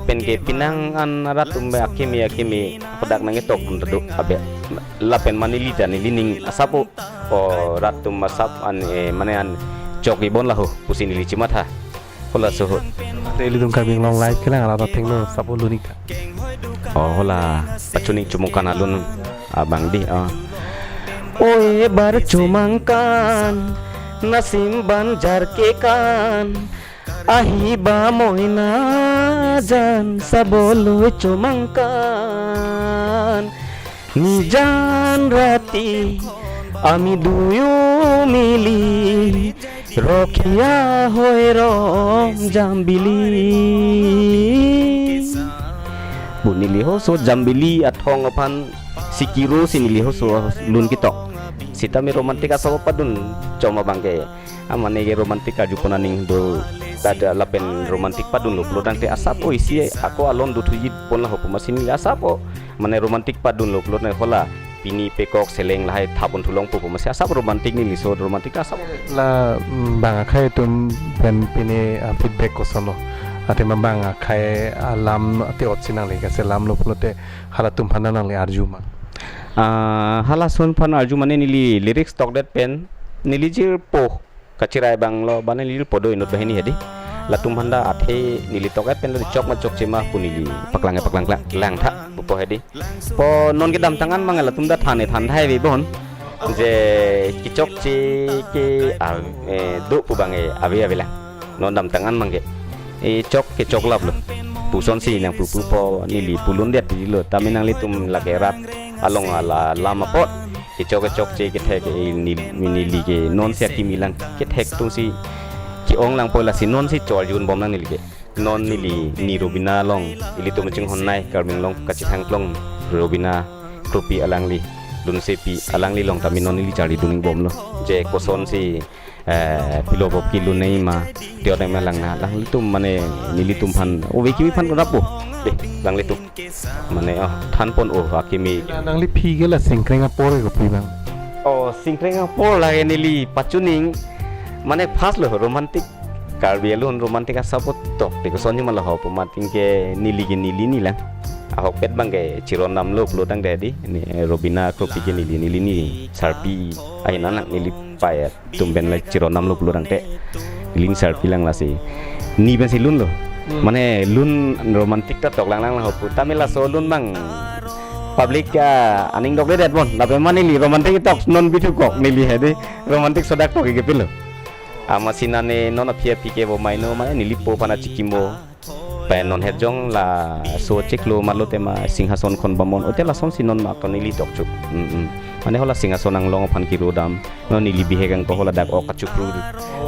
Pen ke penang an rat atum akeme akeme padak nangketok pun ta do abe. Lapen ma neli ta neli ning asap o, o rat atum asap an, eh, mane an chok-i bon laho pusi neli chematha. Hala so ho. Te ilitum Karbi Anglong live kelang rat athengno asap o lun ik ta. Oh, hala pachuning Chomangkan alun abang di, oh. Oi bar Chomangkan, nasim banjar kekan, ahi ba moina jan, sabolo Chomangkan. Nijan rati ami duyu mili, Rokia hoirom Jambili. Bu neli ho so Jambili athong aphan sikiro si neli ho so lun ketok. Sitame romantic asap padun chom abang ke. Amane ke romantic karju pon aning do ta da lapen romantic padunlo pulo tangte asap o isi ako alon do thuji pon laho pu masi neli asap o. Mane romantic padunlo pulo tangte hala pini pekok seleng lahai thapon thulong pu pu masi asap romantic neli so romantic asap. La, mm, bang akhai atum pen pine, ah, feedback kosonlo. Athema bang akhei alam te-ot si nangli kaselamlo pulote halatum aphan nangli arju ma? Ah, halason aphan arju mane neli lyrics tokdet pen, neli jirpo kachirai abang lo, bane neli jirpo do inut banghini hedi. Latum aphan ta athe neli tokdet pen lo chok ma chokche ma pu neli paklang paklang lang tha pupo hedi. Po non kedamtang an mang latum ta than-e than thai ave bon. Je kechokche ke a, eh, do pu bang e ave ave lang. Non damtang an mang ke. E chok ke choklaplo. Puson si nangpu pupo neli pulun det lo. Tame nanglitum lake rat along ala lam apot. Kechok kechokche kethek e nel-, neli ke non si akimi lang. Kethek atum si ke-ong lang po lasi non si chor jun bom lang neli ke. Non neli ni Robina along ilitum chinghon nai Karbi Anglong kachethang klong Robina Kropi alangli, Lunsepi alangli along tame non neli charli dun bomlo. Je koson si, eh, pilo bop kelun nei ma, te-ot nei ma lang na, alanglitum mane nelitum aphan, ove kimi aphan kodapo. Deh, alanglitum. Mane, oh, than pon oh, akimi. Nangliphi ke la singkreng apor ke kopi bang? Oh, singkreng apor lake neli pachuning, mane first lo romantic. Karbi alun romantic asap tok te koson jima laho pu mating ke neli ke neli ni lang. Ahokpet bang ke chiron damlo pulo tangte di. Ni, eh, Robina Kropi ke neli, neli ni sarpi. Ahin anak neli payat tum pen la chiron damlo pulo tangte. Neli ni sarpi lang lasi. Ni pensi lunlo. Hmm. Mane lun romantic ta tok lang lang laho pu. Tame laso lun bang public, ah, aning dokledet bon. Lapen mane neli romantic tok non bithu kok neli hedi. Romantic sodak tok ke pilo. Amatsi nane non aphi aphi ke bo maino mane neli po aphan achikimo. Pen non herjong laso chiklo malo tema Singhason Khon Bamon. Ote lasonsi non ma akon neli dokchuk. Mm, mm. Mane hala Singhason anglong aphan kiro dam. Non neli bihek angko hala dak ok kachukru.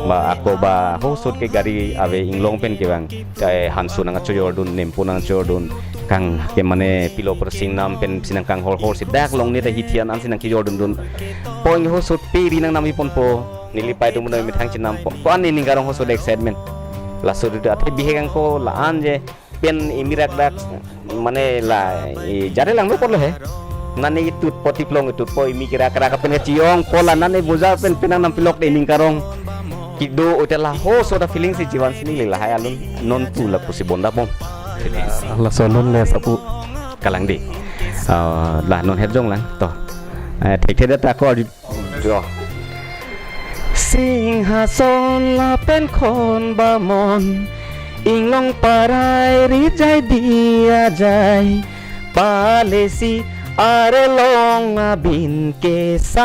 Ba ako ba hosot ke gari ave inglong pen ke bang. Kai hansu nangchojor dun, nempo nangchojor dun. Kang ke mane pilo persing nam pensi nangkanghor hor si dak long ne ta hithian ansi nangkejor dun dun. Pon hosot peri nangnam ipon po. Neli pai tum noi methang chenam po. Ko an ning karong hosot excitement. Laso ri athe bihek angko la-an je pen imirak dak mane la i jare lang pon lo he. Nane itut po tiplong itut po imi kira kira kapen kachiyong po la nane bojar pen penang nam pilok de ning karong. Kido ote la hosot a feeling si jiwan sini le lahai alun non pu lapusi bonda bom. Laso alun le sapu. Kalang di. Ah, la non herjong lang to. Eh, thek thek ta ko Jo. Singhason lapen Khon Bamon, inglong parai rijai diya jai, palesi arlong abin kesang.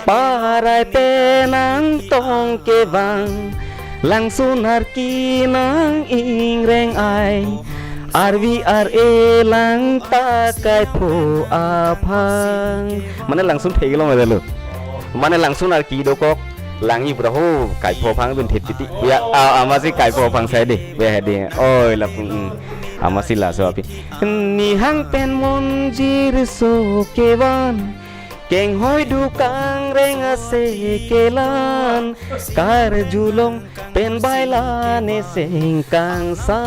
Parai penang tong kevang, langsun arki nang ingreng ai, arvi ar-e lang ta kaipho aphang. Mane langsun theklong aja lo. Mane langsun arki dokok, langji pura ho kaipho aphang dun thet titi. Ya, a, amatsi kaipho aphang sai de. Be de. Oi, lapung. Hmm. Amatsi laso api. Nihang pen monjir so kevan. Kenghoi dukang reng ase kelan, karjulong pen bailane sengkangsam.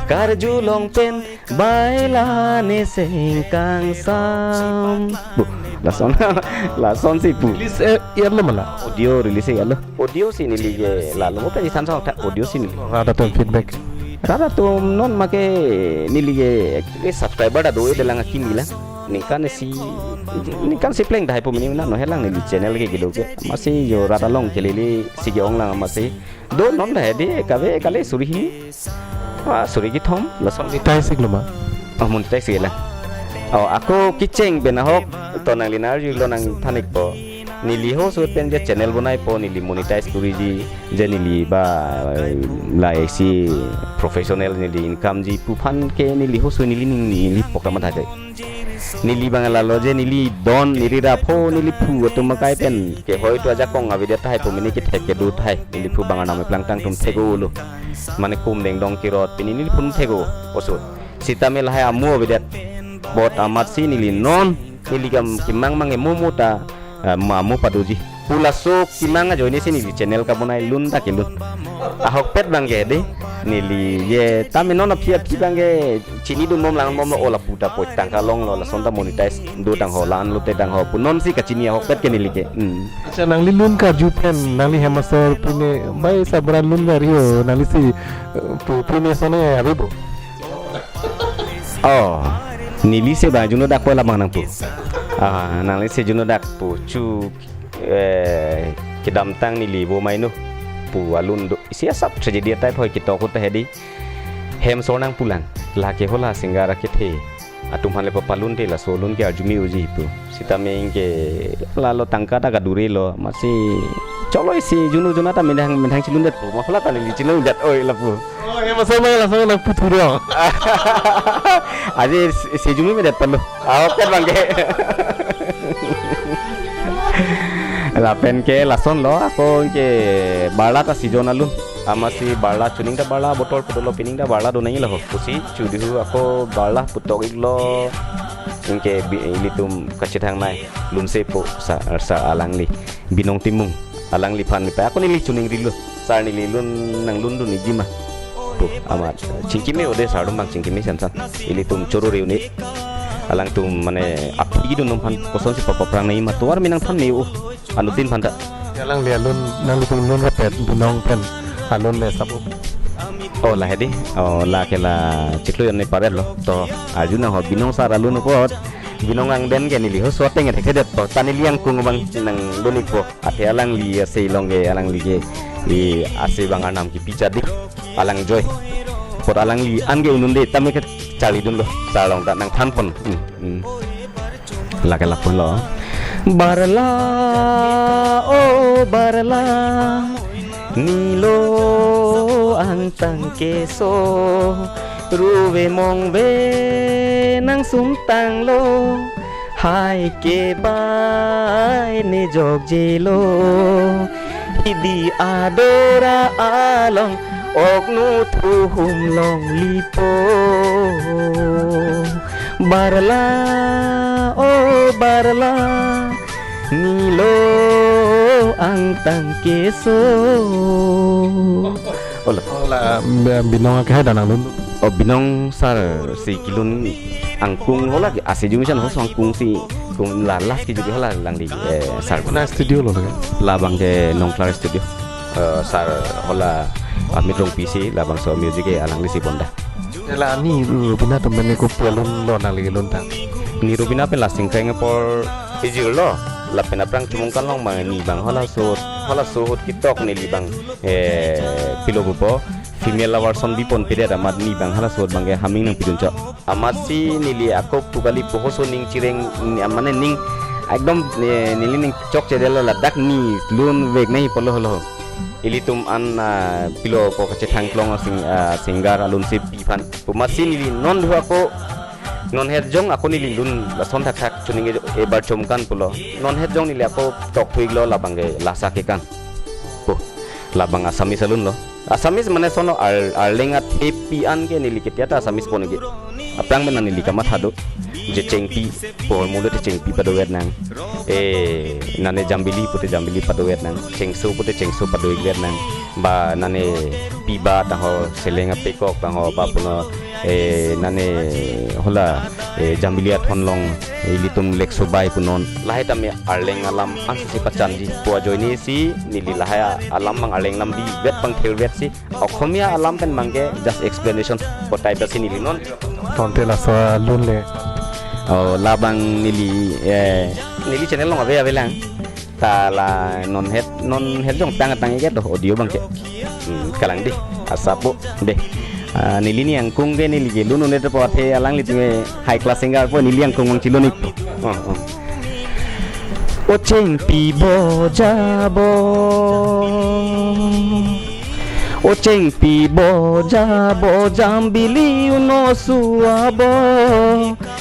Karjulong pen bailane sengkangsam. Bu, lason, lasonsi bu. Release, eh, year lo mala? Audio release year lo. Audio si neli ke lalo mo pen isan sa audio si neli. Rat atum feedback. Rat atum non make neli ke actually subscriber ta do-e de lang akimi lang. Ningkan si, ningkan si pleng dahai po mini na no helang neli channel ke kedo ke. Amatsi jo rat along ke lele si ke-ong lang amatsi. Do non dahai de kave kale suri hini. Ah, suri kethom lason. Monetize ik lo ma? Oh, monetize ik lang. Oh, ako kecheng pen ahok to nangli nar arjulo nangthan ik po. Neli hosot pen je channel bonai po neli monetize kuriji je neli ba, eh, la isi professional neli income ji pu aphan ke neli hosot neli ning neli pokra matha jai. Neli bang lalo je neli don neli rapho neli phu atum akai pen kehoi to ajakong avedet tahai po mene kethek kedo tahai neli phu bang anam plangtang atum thek-o lo. Mane kum dengdong kirot pini neli phu thek-o osot. Sitame lahai amu avedet. Bot amatsi neli non neli kam kimang mang emo mo ta, eh, ma mo padoji. Pu laso kimang ajoine si neli channel kabonai lun ta kelun. Ahokpet abang ke dei. Neli ye tame non aphi aphi abang ke chinidun bom lang bomlo, o lapu ta poi tangka longlo, lason ta monetize do tang ho, lan lote tang ho pu non si kachini ahokpet ke neli ke. Hmm. Acha, nangli lun karju pen nangli Hema Sir pine bai sabran lun kari ho, nangli si, eh, pu pine sone ave bo. Oh, neli si ba juno dak poi labang nangpu. Ah, nangli si juno dak pu chu, eh, kedamtang neli bo maino pu alun do. Isi asap tragedy type hoi ketok ahut ta hedi. Hem sor nangpulang. Lake hola singer akethe atum aphan le papalun te laso lun ke arju me-oji pu. Sitame anke lalo tangka ta kadure lo, masi cholo isi juno juno ta methang methang chilun det pu. Ma hola ta neli chilun det oi lapu. Oh, Hema Sir ma laso nangpu thuro. Aje isi juno me det palo. Ahokpet abang ke. Lapen ke lason lo, ako ke barla ta season alun. Amatsi barla chuning ta barla botol pu dolo, pining ta barla do nangji lo ho. Pusi chudihu ako barla putok iklo. Anke bi-, ilitum kachethang nai lunse po sa, sa alangli. Binong Timung. Alangliphan ni pa. Ako neli chuning rilo. Sir neli lun nanglun dun ikji ma. Pu amat chingki me ode sir atum abang chingki me samsam. Ilitum choro reuni. Alangtum mane aphi dun atum aphan kosonsi papa prang nangji ma, tovar me nangthan me-o. Anuttin aphanta. Alangli alun nanglitum lun rapet Binong pen alun le sabo. Oh, la hedi. Oh, la ke la chiklo yon ne paret lo. To arju nang ho Binong sir alun apot. Binong angden ke neli ho suat teng thekthedet po. Ta neli angkung abang nanglun ikpo. Athe alangli ase along ke alangli ke i ase abang arnam kipi chot dei. Alang joy. Apot alangli an ke un'unde tame ke charlidunlo. Sir along ta nangthan pon. Hmm, hmm. Lake lapu lo. Barla, o barla, nilo angtang keso, ruve mongve nangsum tanglo, hai ke bai ne jokjelo, hidi ador along oknu thuhum longlipo. Barla, o barla, nilo angtang keso. Ola. Ola, Bi-, Binong ke hai da nanglun. Oh, Binong sir si kelun angkung hola ke ase jumisan hoso angkung si kung la last kejut hola alangli, eh, sir. Kona studio lo lake? Labang ke Nongklar Studio. Eh, sir hola Amit Rongpi si labangso music ke alangli si ponda. Ela ni Rubina atum pen ne kopi alun lo nangli kelun ta? Ne Rubina pen la singkreng apor ejirlo. Lapen aphrang Chomangkan along abang ne abang halaso, halaso ahut ketok neli abang, eh, pilo pupo. Female lover son bipon pedet amat ne abang halaso ahut abang ke haming nangpidun chot. Amatsi neli ako pu kali pu hoso ning chireng, ni-, mane ning ekdom, eh, neli ning chokchedetlo ladak ne lunvek nangji pulo holo. Ilitum an, ah, pilo ko kachethang klong asing, ah, singer alun si pi aphan. Pu amatsi neli non dua ako non het jong ako neli lun lason thakthak chuning e-, ebar Chomangkan pulo. Non het jong neli ako tok thuiklo labang ke Lasa Kekan. Pu labang Assamese alun lo. Assamese mane sono ar-, arleng athepi an ke neli ketia ta Assamese pon ke. Aphrang mena neli kamatha do. Je chengpi, pohor mulo te chengpi padovet nang. Eh, nane jambili pute jambili padovet nang. Chengso pute chengso padovet nang. Ba nane piba tangho seleng apekok tangho ba puno, eh, nane hola, eh, jambili athon along, eh, ilitum lekso bai punon. Lahai tame arleng alam ansi pachanji pu ajoine si neli lahai alam abang arleng alam bivet abang thirvet si Oxomiya alam pen abang ke just explanation po type si neli non. Tonte laso alun le. Oh, labang neli, eh, neli channel along ave ave lang. Ta la non het, non het jong tang tang ke do audio abang ke. Hmm, kalang dei. Asap po dei. Ah, neli ne angkung ke neli ke lun un-e po athe alanglitum ke high class singer po neli angkung abang chilun ikpo. Oh, oh. O chengpi boja bo. O chengpi boja bo jambili uno sua bo.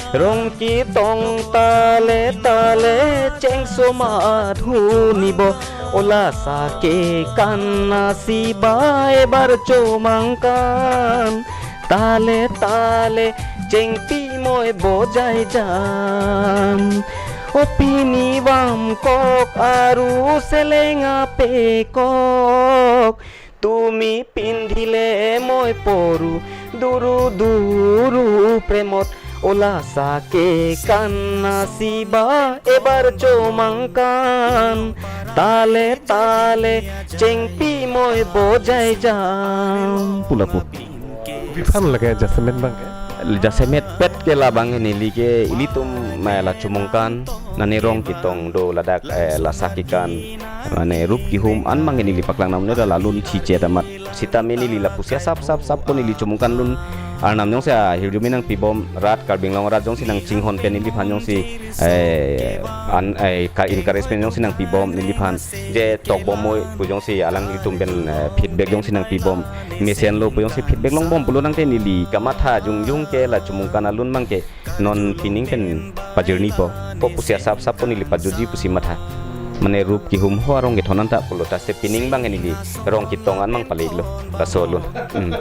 Rong ketong tale tale chengso mat huni bo. O Lasa Kekan nasi bai bar Chomangkan. Tale tale chengpi moi bojai jam. O pini vamkok aru seleng apekok, তুমি পিন্ধিলে মই পৰো দুরু দুরু প্রেমত। ওলা চাকে কান্না চিবা এবাৰ চুমংকান, তালে তালে চেংপি মই বজাই যাম। Pula pu. Biphan lake jasemet abang ke? Jasemet pet ke labang neli ke ilitum, eh, la chumungkan, nane rong ketong do ladak, eh, la sakikan, mane rup kihum an abang neli paklang namne da lalun chiche damat. Sitame neli lapusi asap sap sap ko neli chumungkan lun arnam jongsi ahirjume nangpibom, rat Karbi Anglong arat jongsi nangchinghon pen neliphan jongsi, eh, an, eh, ka encouragement jongsi nangpibom neliphan, je tokbom moi pu jongsi alanglitum pen, eh, feedback jongsi nangpibom, mesenlo pu jongsi feedback longbom pulo tangte neli kamatha jongjong ke la chumungkan alun abang ke non pining pen pajirni po. Ko pusi asap sap ko neli pajutji pusi matha. Mane rup kihum ho arong kethon anta pulo ta se pining abang neli rong ketong an abang palelo. Laso alun. Hmm.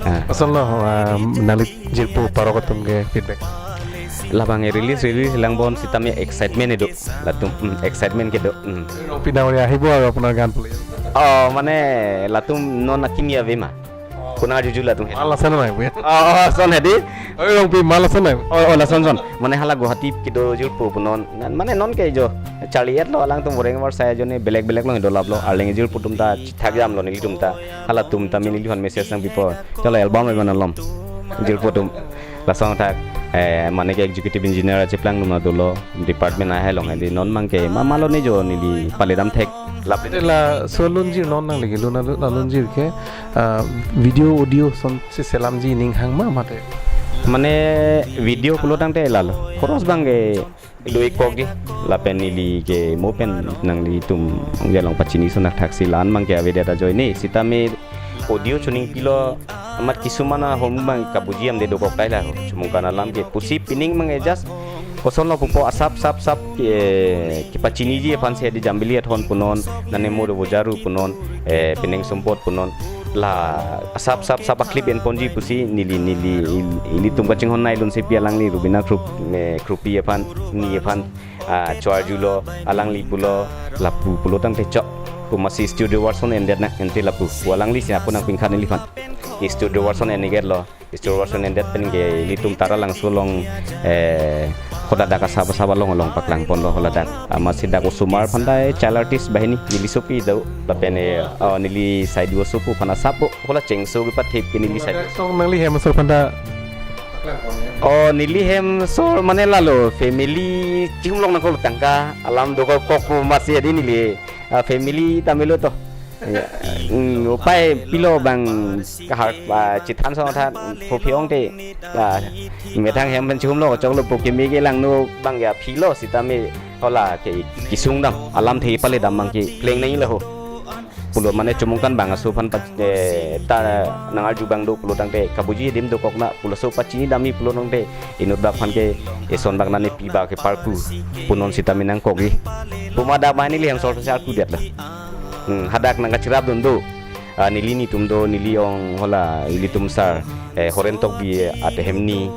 Ah. Asal lo, ah, nangli jirpo parok atum ke feedback? Labang e release release langbom sitame excitement edo. Latum, hmm, excitement kedo. Hmm. Rongpi Dangoriya ahibo aru apunar gan pule? Oh, mane latum non akimi ave ma. Kunar juju latum he. Mal ason nai bu ya? Oh, oh, son hedi. Oi, Rongpi, mal ason nai? Oh, oh, lason son. Mane hala Guwahati kedo jirpo punon. Nan, mane non ke jo. Charli et lo alangtum boreng war saya jo ne belek belek lo dolap lo. Arleng jirpo atum ta chithak jam lo nelitum ta. Halatum ta neliphan message nangpipo. Chalo album lo mana lom. Jirpo atum. Lason thak, eh, mane ke executive engineer acheplang numa dolo. Department ahai long hedi non abang ke. Ma malo ne jo neli paledam thek. Lap. Te laso alun jir non nangli ke lun alun, alun jir ke, ah, video audio son si selamji ning hang ma mate? Mane video pulo tangte lalo. Khoros abang ke do-ik kok di. Lapen neli ke mo pen nanglitum ongja long pachini sunak thaksi lan abang ke avedet ajoine. Sitame audio tuning pilo amat kisumana hom abang kabuji amde dokok tai la ho. Chumungkan alam ke pusi pining abang ke just koson lo pupo asap sap sap ke, kepachiniji aphan si di Jambili Athon punon, nane mo do bojaru punon, eh, Peneng Sumpot punon. La asap sap sap aklip enponji pusi neli neli il-, ilitum kachinghon nai lun sepi alangli Rubina Krup, eh, Krupi aphan, ni aphan, ah, choarjulo, alangli pulo, lapu pulo tangte chok. Pu masi studio version endet na ente lapu. Pu alangli si ako nangpingkhan neliphan. Studio version endet lo. Studio version endet pen ke ilitum Taralangso along, eh, hoda dak asap asap along along paklangponlo hola dak. Amatsi dak osomar aphan ta, eh, child artist banghini neli sopi do. Lapen, eh, oh, neli saidu asopo aphan asap po. Hola chengso kepathip ke neli saidu. Song nangli hem asor aphan ta. Oh, neli hem asor mane lalo family chihum long nangkok tangka alam dokok kok pu masi adi neli, ah, family ta melo to. Ya. Hmm, upai pilo abang kahar, ah, chethan song than phopi ong te, ah, methang hem pen chihum lo choklo pu kimi ke langno abang ya philo sitame hola ke kisung dam alamthe paledam abang ke pleng nangji la ho. Pulo mane chumungkan abang aso aphan pa, eh, ta nangarju abang do pulo tangte kabuji adim dokok na pulo so pachini damji pulo tangte inut bak aphan ke eson bak nane pi bak ke parku punon sitame nangkokji. Puma dak mane neli hem asor si arku det la. Hmm, hadak nangkacherapdun do. Ah, neli nitum do, neli ong hola ilitum sar, eh, Horen Tokbi atehemni,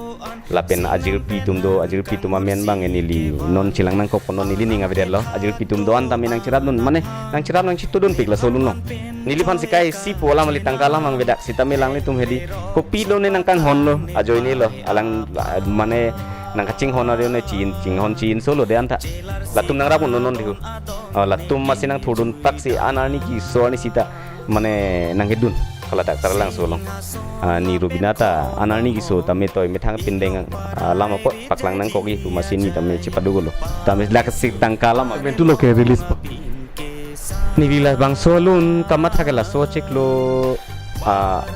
lapen ajirpi atum do, ajirpi atum amen abang neli non chelang nangkok punon neli ning avedet lo, ajirpi atum do-an tame nangcherapdun, mane nangcherap nangchitudunpik laso alun lo. Neliphan si kai si pu alam ali tangka alam angvedak sitame alanglitum hedi, kopi do ne nangkanghon lo, ajoine lo, alang, ah, mane nangkachinghon ajoine chin, chinghon chin solo de anta. Latum nangrap non non dihu. Oh, latum masi nangthurdun paksi an arni keso arni sita mane nanghedun. Kala dak Taralangso along. Ah, ni Rubina ta an arni keso tame toi methang pindeng, ah, alam apot paklang nangkokji pu masi ni tame chepaduk lo. Tame dak si tangka alam. Mentu lo ke release po. Neli labangso alun kamatha ke laso chiklo, ah,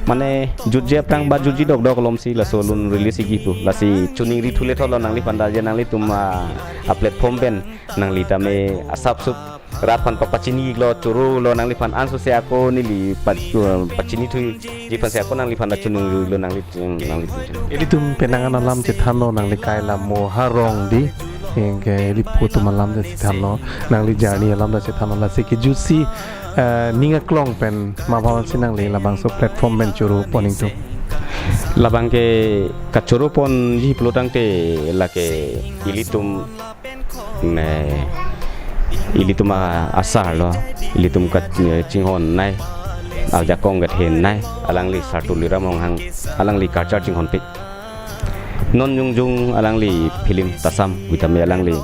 mane jutje aphrang ba jutji dokdok alom si laso alun release iji pu. Lasi choningri thule thotlo nangliphan ta je nanglitum, ah, a platform pen nangli tame asap sup rat aphan papachini lo choro lo nangliphan anso si ako neli pa-, pachini thuji aphan si ako nangliphan ta choningri lo nangli, nangli. Ilitum penang an alam chethanlo nangli kai la mo harong di. Anke ili pu atum alam ta chethanlo, nangli journey alam ta chethanlo, lasi kejutsi, eh, ning aklong pen ma bhal si nangli labangso platform pen choro pon ingtung. Labang ke kachoro ponji pulo tangte lake ilitum Me ilitum a-, asar lo, ilitum kat, eh, chinghon nai, ajakong kat hen nai, alangli Sar Tuliram Ronghang, alangli culture chinghon pik. Non jongjong alangli film Tasam, pu tame alangli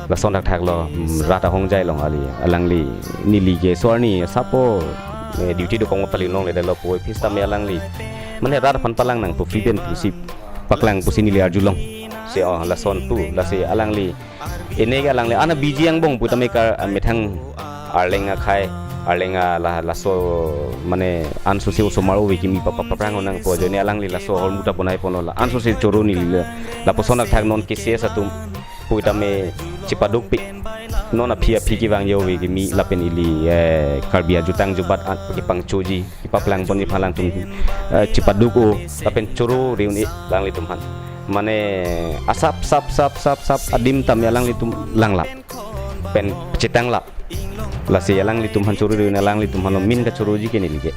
lason thakthak lo, mm, rat ahongjai along ali, alangli neli ke so arni sapo, eh, duty dokok ma pali longledetlo pu office tame alangli. Mane rat aphan palang nang pu free pen pusi paklang pusi neli arjulong. Si, oh, lason pu, lasi alangli ene ke alangli ana busy angbong pu tame kar, ah, methang Arleng akhei, Arleng a la, laso mane anso si osomar ove kimi pa, pa, paphrang nangpo ajoine alangli laso ahormu ta bonai ponlo la. Anso si choro neli la. Lapuson thakthak non K C S atum pu tame chepadukpik. Non aphi aphi kevang ove kimi lapen ili, eh, Karbi ajutang jubat an kepangchoji, kepaplang ponji aphan alangtum, eh, chepaduk-o lapen choro riun-e alanglitum aphan. Mane asap sap sap sap sap adim tame alanglitum langlap pen chetanglap. Lasi alanglitum aphan choro riun-e, alanglitum aphan lo min kachoroji ke neli ke.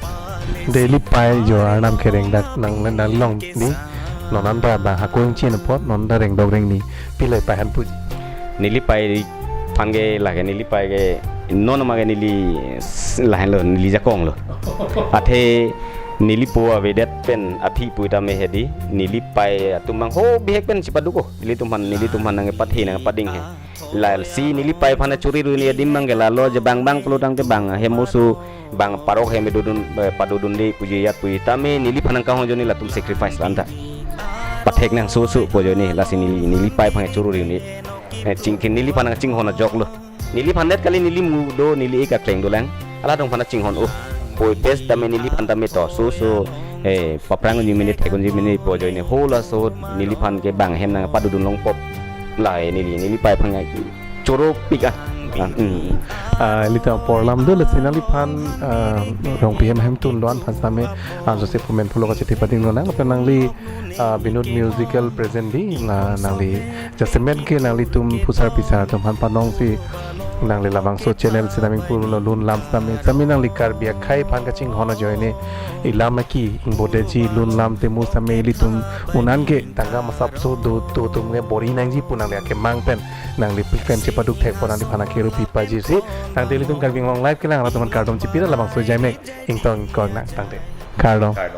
Daily pai jo Arnam kereng dak nang, nang, nanglong ni. Non anta ba hako ingchin apot non ta rengdok reng ni. Pilo pai aphan puji? Neli pai aphan ke lake neli pai ke non ma ke neli s-, lahen lo, neli jakong lo. Athe neli po avedet pen aphi pu tame hedi, neli pai atum abang ho bihek pen chepaduk-o. Nelitum aphan, nelitum aphan nangpathe nangpading he. Lasi neli pai aphan choro riun-e adim abang ke lalo je bang bang pulo tangte bang hem oso bang parok hem dodun, eh, padodunde puji ajat pu tame neliphan nangkahong ajoine latum sacrifice lanta. Pathek nang so so pu ajoine lasi neli, neli pai aphan choro riun-e. Eh, chingki neliphan nangchinghon ajok lo. Neliphan det kali neli mu do neli-e kakleng dolang. Alanglitum aphan chinghon-o. Pu best tame neliphan tame to so so, eh, paphrang unji mene thek unji mene pu ajoine ho laso neliphan ke bang hem nangpadodun longpo. La, eh, neli, neli pai aphan choropik ah. Ah, mm. Ah, ilitum apor alam do lasi nangliphan, ah, Rongpi hem hemtun do-an aphan tame, ah, Joseph Pumen pulo kachiti pading lonang, lapen nangli, ah, Binod Musical present di, na, nangli jasemet ke nanglitum phusar phisar atum aphan panong si nangli labangso channel si naming pulo lun lam tame, tame nangli Karbi akhei aphan kachinghon ajoine ilam aki ingbodetji lun lam temu tame ilitum un-an ke tangka masap so do, do atum ke bor-i nangji pu nangli akemang pen nangli pen chepaduk thek pon nangliphan akeru pi paji si, tangte ilitum Karbi Anglong Live kelang arat atum aphan kardom chipira labangso jaimek ingtong ingkoi nang tangte. Kardom.